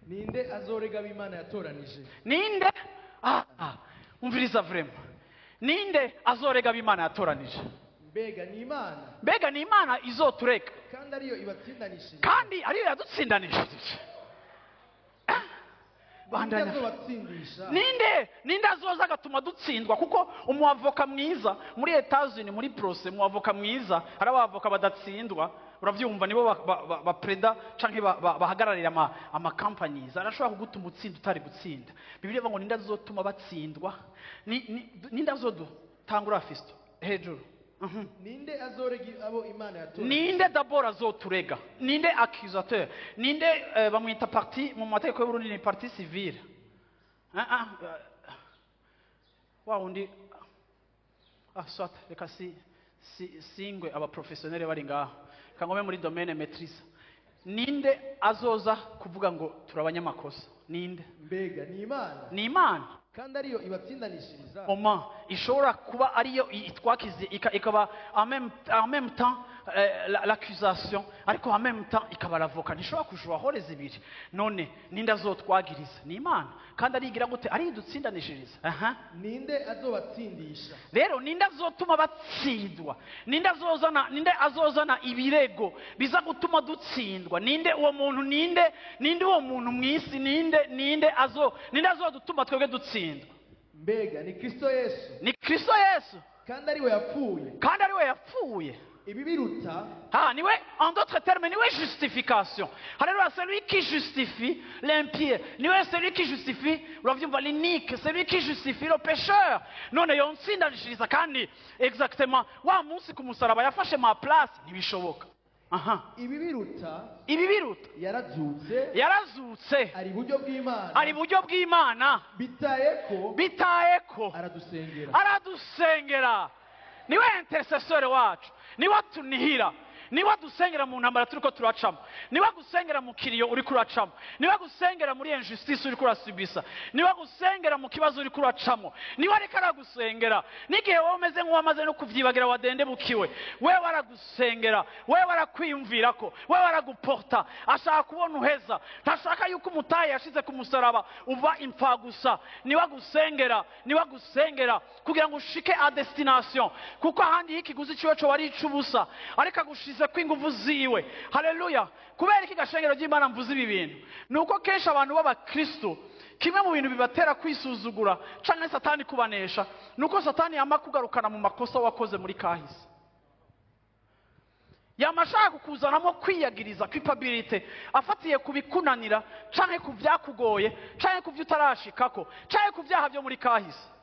Ninde azorega ab'Imana yatoranije? Ninde? Umviriza vraiment. Ninde azorega ab'Imana yatoranije? Mbega ni Imana? Mbega ni Imana izotureka? Kandi ariyo ibatsindanishije. Kandi ariyo yadutsindanishije. Ninde Bandanya. azobatsindisha? Ninde azoza agatuma dutsindwa? Kuko umuavoka mwiza muri Etats-Unis, muri procès, umuavoka mwiza, hari abavoka badatsindwa, uravyumva, nibo bapreda canke bahagararira ama companies. Arashobora kugutuma utsinda utari gutsinda. Bibiliya ivuga ngo ninde azotuma batsindwa? Ninde azodutangura Fisto hejuru? Ninde azorega abo Imana yatoranije? Ninde d'abord azoturega? Ninde accusateur? Ninde bamwita partie mu mategeko y'Uburundi? Ni partie civile. Wa wundi, soit reka si singwe aba professionnel bari ngaho kangome muri domaine maîtrise. Ninde azoza kuvuga ngo turabanyamakosa? Ninde? Mbega ni Imana? Ni Imana. Kandi ariyo ibatsindanishiriza. Moment ishobora kuba ariyo itwakize, ikaba en même temps l'accusation, ariko en même temps ikaba l'avocat. Ntishobora kujura rôles zibiri. None ninde azotwagiriza? Ni Imana. Kandi arigira gute? Ariyo idutsindanishiriza. Aha. Ninde azobatsindisha? Rero ninde azotuma batsindwa? Ninde azozana, ninde azozana ibirego biza gutuma dutsindwa? Ninde uwo muntu? Ninde uwo muntu mwisi? Ninde azodutuma twebwe dutsindwa? Mbega ni Kristo Yesu? Ni Kristo Yesu. Kandi ariwe yapfuye. Kandi ariwe yapfuye. Ibi biruta. Ah, niwe, en d'autres termes, niwe justification. Alléluia, celui qui justifie l'impie. Niwe celui qui justifie, uravyumva, l'inique, celui qui justifie le pécheur. None yonsindanishiriza kandi exactement wa munsi ku musaraba yafashe ma place? Ntibishoboka. Aha. Ibi biruta. Ibi biruta. Yarazutse. Yarazutse. Ari iburyo bw'Imana. Ari iburyo bw'Imana. Bitaye ko. Bitaye ko. Aradusengera. Aradusengera. Niwe intercesseur wacu, niwe atunihira, niwe adusengera mu ntambara turiko turacamo, niwe agusengera mu kiriyo uriko uracamo, niwe agusengera muri injustice uriko urasubisa, niwe agusengera mu kibazo uriko uracamo, niwe ariko aragusengera n'igihe wowe umeze nk'uwamaze no kuvyibagira, wadendebukiwe. Wewe aragusengera, wewe arakwiyumvirako, wewe araguporta. Ashaka kubona uheza, ntashaka yuko umutahe yashize ku musaraba uva impfagusa. Niwe agusengera, niwe agusengera kugira ngo ushike à destination, kuko ahandi y'ikiguzi ciwe co wari icubusa, ariko agushize ko inguvu ziwe. Haleluya! Kubera iki, gashengero ry'Imana, mvuze ibi bintu? Ni uko kenshi abantu b'abakristo, kimwe mu bintu bibatera kwisuzugura canke Satani kubanesha, ni uko Satani yama kugarukana mu makosa wakoze muri kahise, yama ashaka kukuzanamo kwiyagiriza, culpabilité, afatiye ku bikunanira canke ku byakugoye canke ku byo utarashikako canke ku byaha byo muri kahise.